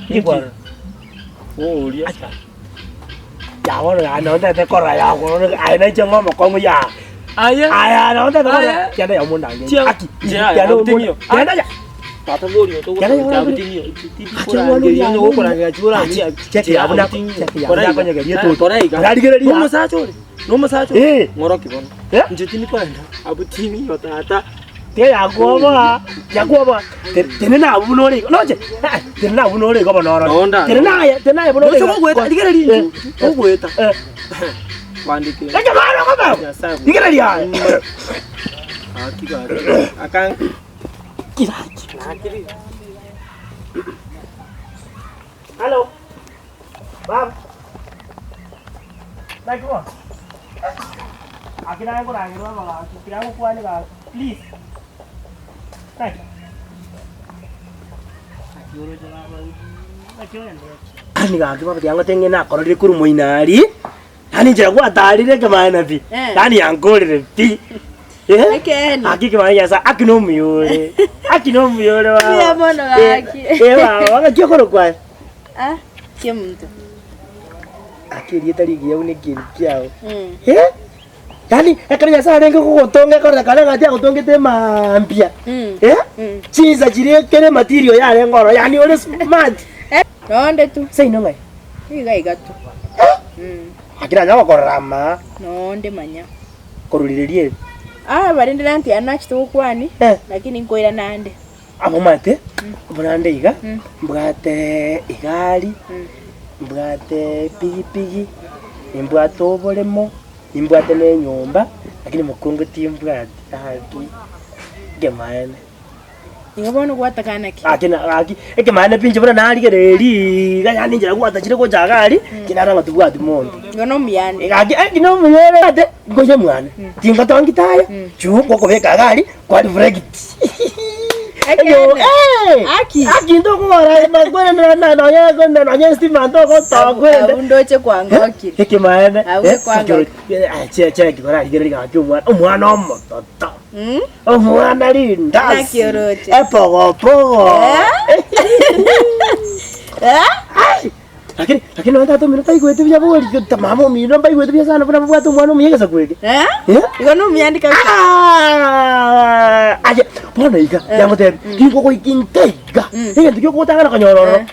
Inki kwarora? Oria. Acha. Ya bono ya nonye ntagete korora ya korora aye nainche ng'a omokong'u ya. Aye. Aya nonye ntagete korora Aye. kianda ya omonda ange. Chia- Aki. chia- Kianda ya omonda. buting'io. Kianda ya. Tata boria Kianda ya omonda. Nomosacha ore nomosacha ore Eh. ng'oroki bono Eh. inche tindi kogenda abwo tiniyo tata Tiga yakwoboa, yakwoboa. Tenena abwo buna ore igo, noche? Eh, tenena abwo buna ore igo bono orore. Nonda. Tenena aye, tenena aye buna ore Noche igo. gogoeta, rigereria Eh, inchu, gogoeta. Eh. Kwandike. Ekemaro okobeo. Nyasaye. Rigereria aye. Gaki gaki. Akan Kiraki. nakiri. Hello. Baba. Naki bono? Aki naye nkorangerwa abagaaka, kira ngokwane gaki, please. Naki? Naki oroche baba naki ogendererete? Yaani gaki baba tiga ngote ng'e nakororire korwa moino aria, yaani inchera gwatarire ekemanyererio pi, Eh. yaani yankorire pi. Eh? Ekeene. Aki ekemanyererio kia Nyasae, aki nomuya ore, aki nomuya ore baba. Mbuya mono Eh, gaki. eh baba, ng'aki okorokwa aye? Ah, kemunto. Ake erieta rigiya buna ekieni kiao. Mm. Eh? Yaani ekero Nyasae arenge kogotonga ekororekana ng'a tiagotongete emaambia. Mm. Eh? Mm. Chinsa chiria ekere ematerial yarenge ororo, yaani ore smart. Nonde tu. Seino ng'ai? Iga iga tu. Mm. Lakini nanya gokorora ama Nonde manya. korwa rirerio eri. Ah, barende nanti yane nachete gokwani, Eh. lakini nkoirana ande. Amo omanyete, buna nde iga, mbwate egari, mbwate epigipigi, nimbwate oboremo, nimbwate na enyomba, lakini mokungu timbwati gaki, ekemaene. Igo bono gwataka naki? Gaki na gaki, ekemaene pi inche buna narigereria iga yaani inchera gwatachire gocha iga aria, kinara ng'a tibwati monto. Igo nomuyande. Gaki eki nomuya ore ate, ngoche mwane, tingotongi taya, chuu ngokobeka iga aria, Kwa reflect. Ekeene. Eh! Aki. Aki ntokogora makwere na na nonya na nonya estima ntogotokwende. Abwo ndoche kwangokire. Ekemaene. Abwo kwangokire. Che che kigora rigereria gaki omwana omwana omototo. Mm? Omwana rindasi. Naki oroche. Epogopogo. Eh? Ai! Lakini lakini nonya tata omino taigwete buya bori mama omino mbaigwete buya sana buna babwate omwana omuya egesaku eke. Eh? Eh? Igo nomuyandi kabisa. Ah! Aye, bono iga, yangotebia, ginkogoika inka iga, egento giokogotang'ana konyora ororo,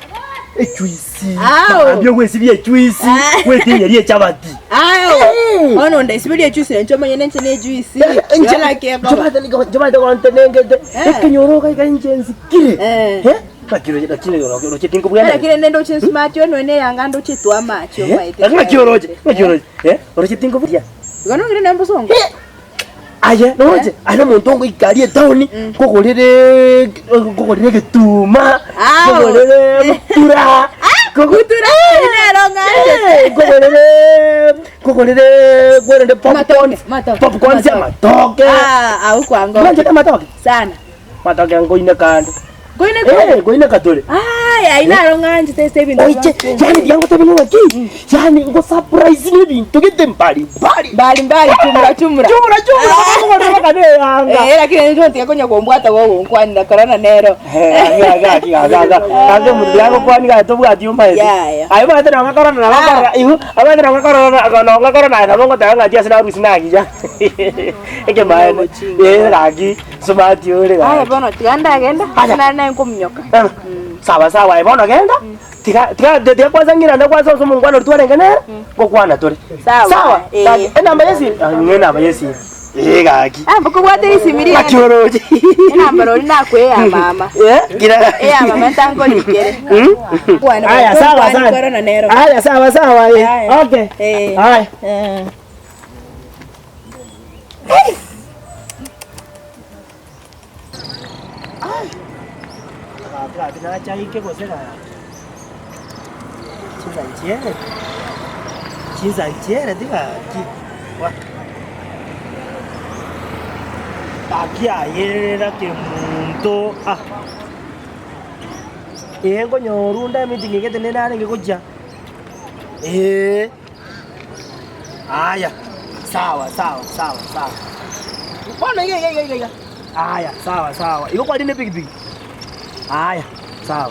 ejuisi, Ao. mambia ogwesibia ejuisi, Ah. gwetinyia echabati. Ao. Eh. Bono ondaisiberie ejuice inche omonyene inche ne ejuice. Inche- Igo naki ekoba. nchobate nigo- nchobate gontenengete, Eh. ekenyoro iga iga inche nsikire. Eh. Eh? Naki roche naki roche tinkobwena. Lakini rende ndoche smart onwe ne yanga ndoche twa amache omaete. Lakini naki oroche, naki oroche. Eh, oroche tinkobwena. Igo nongire na mbosongo. Aye, noroche, aye nomonto ongoika aria etaoni, nkogorere nkogorere egetuma, Ao. nkogorere mutura, Mutura nero ng'anchete. nkogorere nkogorere nkogorere popcorn, Matoke, popcorn cia amatoke. Ah, au kwango. Mwanchete amatoke? Sana. Amatoke nkoineka ande. Nkoineka Eh, nkoineka tore. Aye, aye naro ng'anchete ase ebinto Oiche, bionsi. yaani tiga ngotebie ng'a ng'aki, yaani ngo surprise na ebinto gete mbali mbali. Mbali mbali, chumura chumura. Chumura chumura, okogorera mpaka na eyanga. Eh, lakini inche tiga konya kombwata gogonkwanera korona nero. Gaki gaki gaki omonto tiga agokwani gaki tobwati omanyete. Yaya. Aye omanyete nonye korona nabo okorora igo, omanyete nonye korona nonye korona aye nabo ngoteba ng'a ati ase narusia nagiya. Ekemaene, eh gaki. Smart ore Aye gaki. bono tiga ndagenda, Aya. nare naye nkominyoka. Eh, Sawa sawa aye bono genda. Tiga tiga tiga kwanza ng'irane kwanza ase omongwana oria twarenge nere, ngokwana tore. Sawa, Sawa. eh. Gaki enamba ya esimi, ah ng'e enamba ya esimi. Eh gaki. Ah, mbokobwate risimi riane. Ng'aki oroche. Enamba rori nakoe eya mama. Eh, kira. Eya mama ntankorikere. Mm? Kwana Aya sawa sawa. Korona nero. Aya sawa sawa. eh. Aya. Okay. Eh. Aya. Eh. Gaki nachaike gose gaki? Chinsa nchiere, chinsa nchiere tigaki gwa. Gaki ayerera kemunto ah. Ee nkonyorwa onde emeeting egete nere narenge gochia, eeh. Aya, sawa sawa sawa sawa. Bono iga iga iga iga iga. Aya, sawa sawa. Igo kwarina epikipiki? Aya, sawa.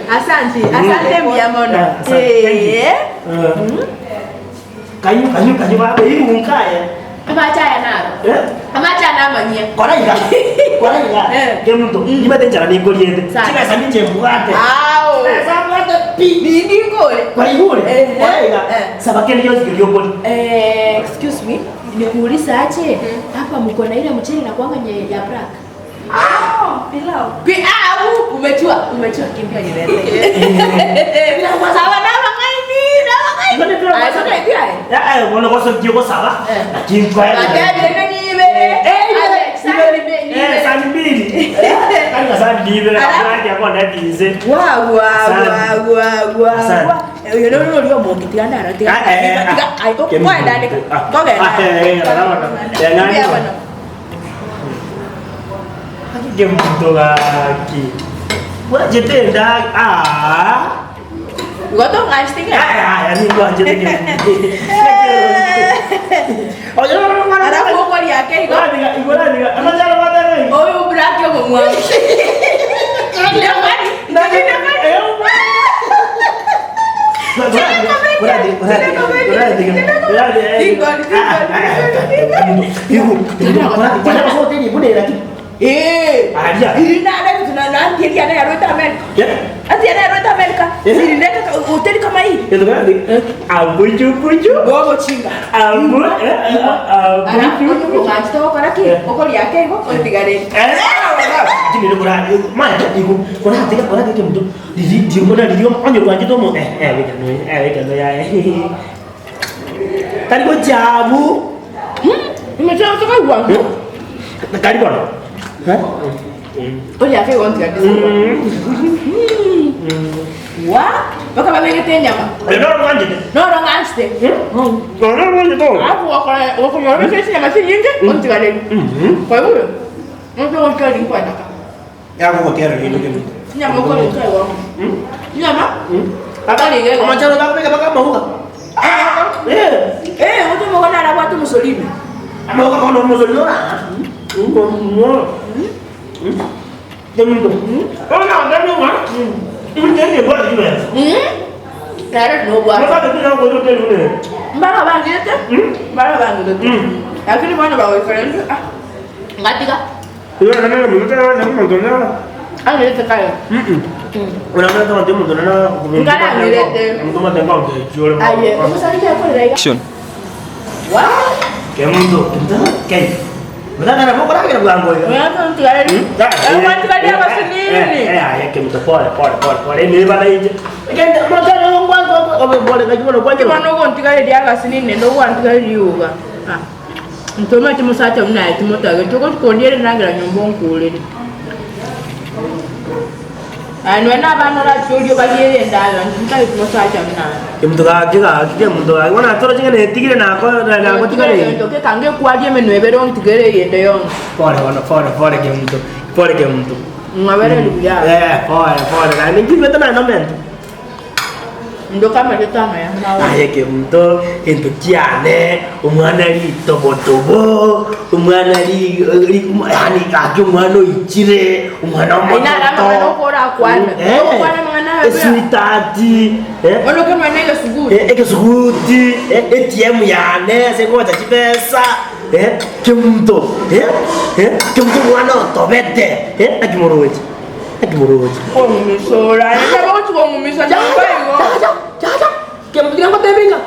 Asante, asante mbuya mono. Amache aya naro. Amache aya namanyia. Ao. Nindi ngore. Eh, excuse me. Nikuuliza aje? Hapa mko na ile mchele na kuanga nye ya black. Pilau. Pi- ah, umechua, umechua kimbia nilete. Sawa na mangaini, na mangaini. Ah, sasa ndio. Atende ni ibere. Wa wa wa wa wa. Asante. Oyo no no rio mongi tiga ndara tiga. Tiga ai ko kwa ndani ko genda. Goto ngasti nga. Ara ko ko yake igo. Oyo brake mo mwa. Eh. Irina na tuna na antiria na yarota Amerika. Antiria na yarota Amerika. Irina ka hoteli kama hii. Gogo chinga. Alafu ngachita okora ki okori yake igo otigare. Nimechana kutoka Rwanda. Ori yake igo otigare. Wa? Baka babegete nyama. No no ngachite. Alafu wakora wakora wabeke nyama si nyingi otigare. Kwa hiyo. Omonto ogochia rinkwataka. Yagogotera rinde keminto. Chinyama okorenta igo. Chinyama? Akariga. Amacharo gakobeka mpaka amauga. Eh. Eh, omonto omogo nare abwate omosori ime. Amauga bono omosori ora. Keminto. Bono nagotebia ng'a, inche nimbwate chibesa. Nere nobwate. Mbara bangirete, mbara bangirete. Lakini bono bagoikora intwe, ah, ngatiga. Angirete kare. Nkarangirete. Aye, omosacha akorera iga. What? Oya, ntigareri. Eh, ntigareri abasinini. Bono ogontigareria agasinini naende ogwantigareria rioga. Ah, ntomanyeti mosacha buna aye timotageti, ogochi kondiera endagera nyomba onkorere. Aye nonya na abana orache orie obariere endagera, inche ntageti mosacha buna aye. Kemunto gaki gaki kemunto gaki bono atoroche ng'a netigire nako nagotigareire. Egento gekange kwaria emenwa ebere ontigere eyende yonsi. Pole bono pole pole kemunto pole kemunto. Ng'abereri buya. Eh pole pole naende nchigwete naende omenta. Ndoka amarieta amaya nawe. Aye kemunto gento kiane omwana ritobotobo omwana ri ri yaani gaki omwana oichire omwana Aye naro amang'ana omototo okorakwane. Eh, Ogokwana amang'ana aye buya. esweetheart eh, Bono okemanya egesuguti. eh, egesuguti eh, ATM yane ase ngocha chibesa eh, kemunto eh, eh, kemunto omwana otobete eh, naki moroche. Kong'umisa ore aye, nabo ogochia kong'umisa nyomba igo. Chacha, chacha, kemunto tiga ngotebie ng'a